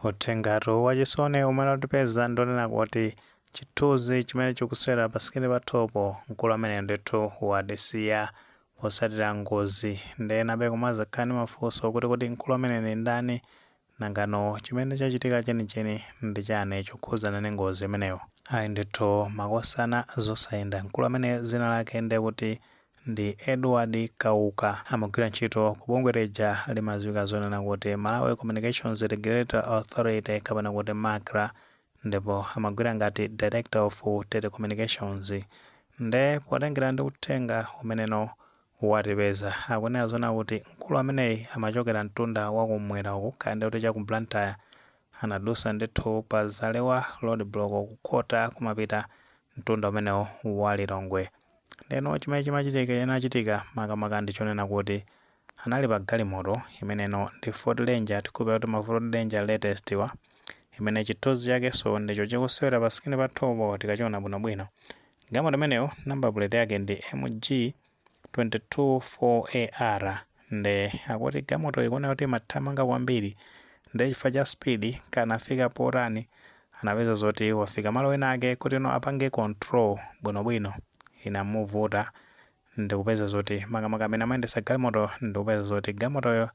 Uthengatu wachisoni umene utipeza ndonena kuti chithunzi chimene chikusewera pa screen pathupo, mkulu amene ndithu watisiya posatira ngozi. Ndenabe kumazakhala ndi mafunso kuti mkulu amene ndi ndani? Nangano chimene chachitika chenicheni ndi chani chokhuzana ndi ngozi imeneyo? Ayi ndithu, makosana, zosayenda. Mkulu amene zina lake ndi kuti ndi Edward Kauka, amagwira ntchito ku bungwe lija limadziwika zonena kuti Malawi Communications Regulatory Authority kapena kuti MACRA, ndipo amagwira ngati Director of Telecommunications. Nde potengera ndi uthenga umeneno watipeza, akunena zona kuti mkulu ameneyi amachokera mtunda wakumwera uku, kaya kuti chaku Blantyre, anadusa ndithu pa Zalewa road block kukhota kumapita mtunda umenewo wa Lilongwe. Ndeno chimene chimachitika, chinachitika makamaka ndichonena kuti anali pa galimoto imeneno ndi Ford Ranger, tikupera kuti ma Ford Ranger latest wa imene chithunzi chakenso ndicho chikusewera pa screen pathupo. Tikachiona bwinobwino galimoto imeneyo, number plate yake ndi MG 224 AR. Nde akuti galimoto ikuoneka kuti imathamanga kwambiri, nde chifukwa cha speed kanafika potani, anapeza zoti wafika malo ena ake kuti no apange control bwinobwino inamuvuta, ndikupeza zoti makamaka amene amayendesa galimoto, ndikupeza zoti galimotoyo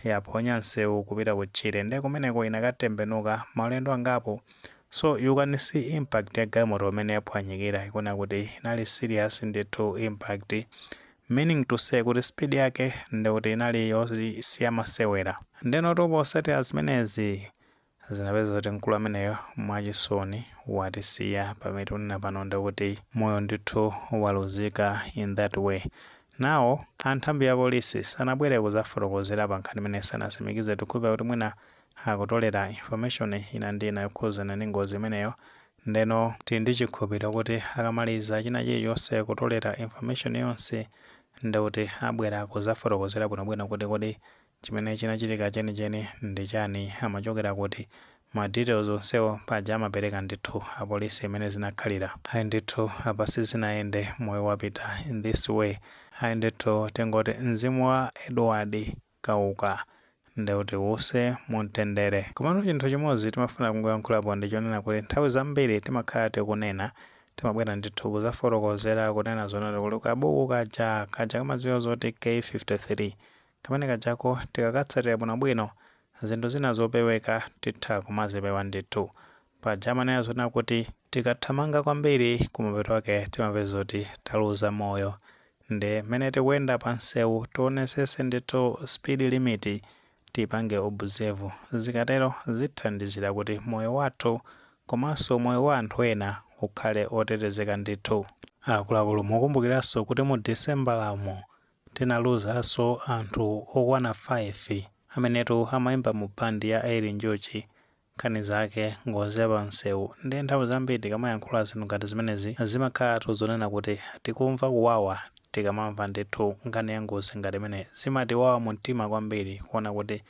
yaphonya msewu kupita kutchire, nde kumeneko inakatembenuka maulendo angapo. So you can see impact ya galimoto imene yaphwanyikira, ikuona kuti inali serious ndithu impact, meaning to say kuti speed yake ndikuti inali yosiyamasewera. Ndeno posatira zimenezi zinapeza kuti mkulu ameneyo mwachisoni watisiya. Pamene tikunena pano, ndikuti moyo ndithu waluzika in that way. Nawo anthambi ya polisi sanabwere kuzafotokozera pa nkhani imene, sanasimikize. Tikhupa kuti mwina akutolera information ina ndi ina yokhuzana ndi ngozi imeneyo. Ndeno tili ndi chikhulupiriro kuti akamaliza china chilichonse, kutolera information yonse, ndikuti abwera kuzafotokozera bwinobwino kuti kodi chimene chinachitika chenicheni ndi chani, amachokera kuti, ma details onsewo paja amapereka ndithu apolisi imene zinakhalira. Ayi ndithu, apa sizinayende, moyo wapita in this way. Ayi ndithu, tingoti mzimu wa Edward Kauka ndikuti use mumtendere. Komano chinthu chimodzi timafuna kungoyankhulapo ndichonena kuti nthawi zambiri timakhala tikunena, timabwera ndithu kuzafotokozera kunena zonena kuti kabuku kaja kaja kamadziwa zoti K53 kamene kajako, tikakatsatira bwinobwino, zinthu zina zopeweka titha kumazipewa ndithu. Paja amanena zonena kuti tikathamanga kwambiri, kumapeto ake timapeza kuti taluza moyo. Ndi mmene tikuyenda pa msewu, tionesese ndithu speed limit tipange observe. Zikatero zithandizira kuti moyo wathu komanso moyo wa anthu ena ukhale otetezeka ndithu. Akuluakulu, mukumbukiranso kuti mu December tinaluzanso anthu okwana 5 amenetu amayimba mu band ya Eli Njuchi. Nkhani zake ngozi ya pamsewu. Ndi nthawi zambiri tikamayankhula zinthu ngati zimenezi, zimakhala zonena kuti tikumva kuwawa tikamamva ndithu nkhani ya ngozi ngati imene. Zimatiwawa mu mtima kwambiri kuona kuti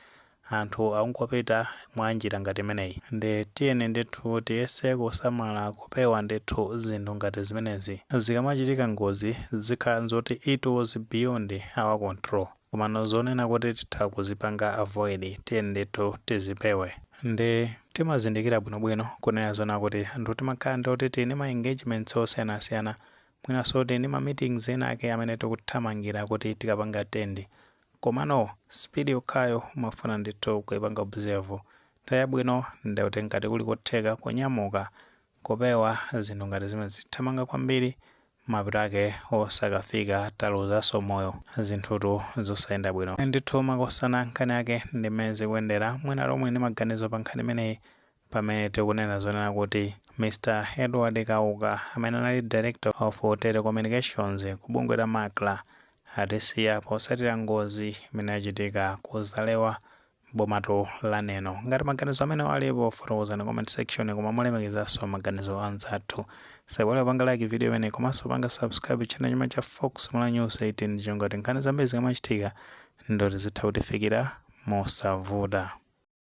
anthu akungopita mwa njira ngati imeneyi. Ndi tiyeni ndithu tiyese kusamala, kupewa ndithu zinthu ngati zimenezi. Zikamachitika ngozi, zikhala zoti it was beyond our control, komano zonena kuti titha kuzipanga avoid, tiyeni ndithu tizipewe. Ndi timazindikira bwinobwino kunena zona kuti anthu timakhala ndi kuti tili ndi ma engagements osiyanasiyana, mwinanso tili ndi ma meetings ena ake amene tikuthamangira kuti tikapanga attend, komano speed yokhayo umafuna ndithu kuipanga observe. Nthawi yabwino ndikuti ngati kuli kotheka kunyamuka, kupewa zinthu ngati zimene zithamanga kwambiri, mapeto ake osakafika, taluzanso moyo, zinthutu zosayenda bwino ndithu. Makosana, nkhani yake ndi mmene zikuyendera. Mwina lomwe ndi maganizo pa nkhani imeneyi, pamene tikunena zonena kuti Mr Edward Kauka, amene anali Director of Telecommunications ku bungwe la MACRA, atisiya posatira ngozi imene yachitika kuzalewa bomatu la Neno. Ngati maganizo amene alipo, fotokozani comment section, koma mulemekezanso maganizo anzathu. Saiwale kupanga like video imene komanso panga subscribe channel chimene cha Fox Mula News 18, chongoti nkhani zambiri zikamachitika ndoti zitha kutifikira mosavuta.